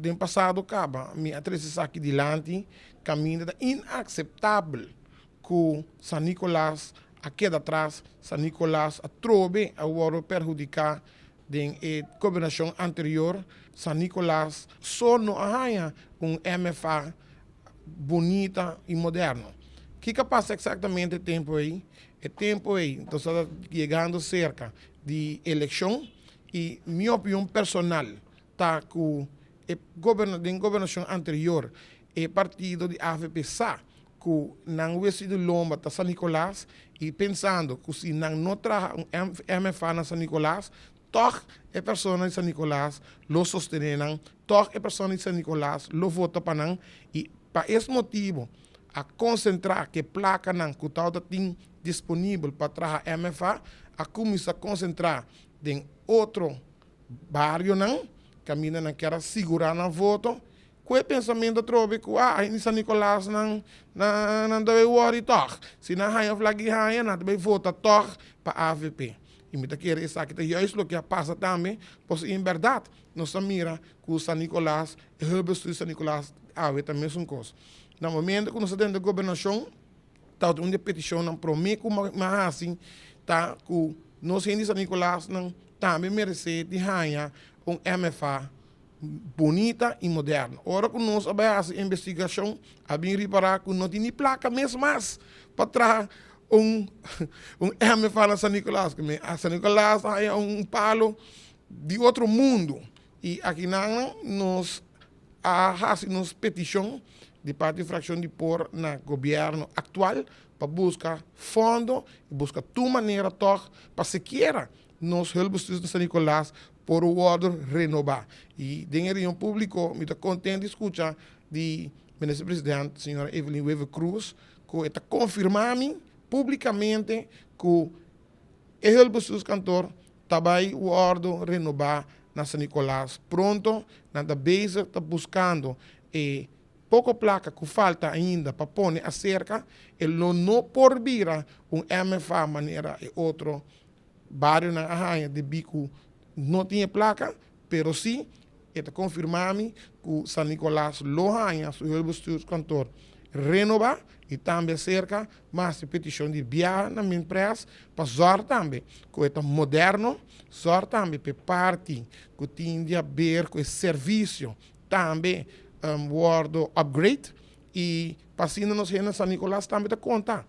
Den pasado kaba mi a trese esaki dilanti, kaminda ta inakseptabel ku San Nicolas a keda atras. San Nicolas atrobe a wòrdu perhudiká den e gobernashon anterior. San Nicolas so no a haña un MFA bunita i moderno. Kiko a pasa eksaktamente e tempu ei? E tempu ei nos tabata yegando serka di elekshon i mi opinion personal ta ku e den gobernashon anterior e partido di avp sa ku nan wesi di lomba ta San Nicolas i pensando ku si nan no traha un MFA na San Nicolas, tòg e persona di San Nicolas lo sostené nan, tòg e persona di San Nicolas lo vota pa nan. I pa es motibu a konsentrá ku e plakanan ku tabata tin disponibel pa traha MFA a kuminsá konsentrá den otro barionan kaminda nan kier a sigurá nan voto. Ku e pensamentu atrobe ku a hende San Nicolas nan nan ta bai wòri tòg. Si nan haña flak i haña, nan ta bai vota tòg pa avp. I mi ta kere esaki ta juist loke a pasa tambe, pasobra en bèrdat nos ta mira ku San Nicolas, e hulpbestuur di San Nicolas awe ta mesun kos. Na momento ku nos a drenta gobernashon, tabata un di e petishonnan promé ku mi a hasi ta ku nos hende di San Nicolas nan tambe meresé di haña un MFA bunita i moderno. Ora ku nos a bai hasi investigashon, a bin ripará ku no tin ni plaka mes mas pa traha un MFA na San Nicolas. San Nicolas a haña un palo di otro mundu i akinan nos a hasi nos petishon di parti frakshon di por na gobièrnu aktual pa buska fondo i buska tur manera tòg pa sikiera nos hulpbestuur na San Nicolas por wòrdu renobá. I den e reunion públiko mi ta kontent di skucha di Minister President señora Evelyn Wever Croes ku e ta konfirmá mi públikamente ku e hulpbestuurskantoor ta bai wòrdu renobá na San Nicolas pronto. Nan ta bezig ta buskando e poko plaka ku falta ainda pa pone aserka. E lo no por bira un MFA manera e otro barionan a haña debí ku no tin e plaka, pero sí e ta konfirmá mi ku San Nicolas lo haña su hulpbestuurskantoor renobá i tambe aserka mas e petishon di biaha na Minpres pa zòrg tambe ku e ta moderno, zòrg tambe pa e parti ku tin di haber ku e servisio tambe wòrdu upgrade i pa asina nos hende na San Nicolas tambe ta konta.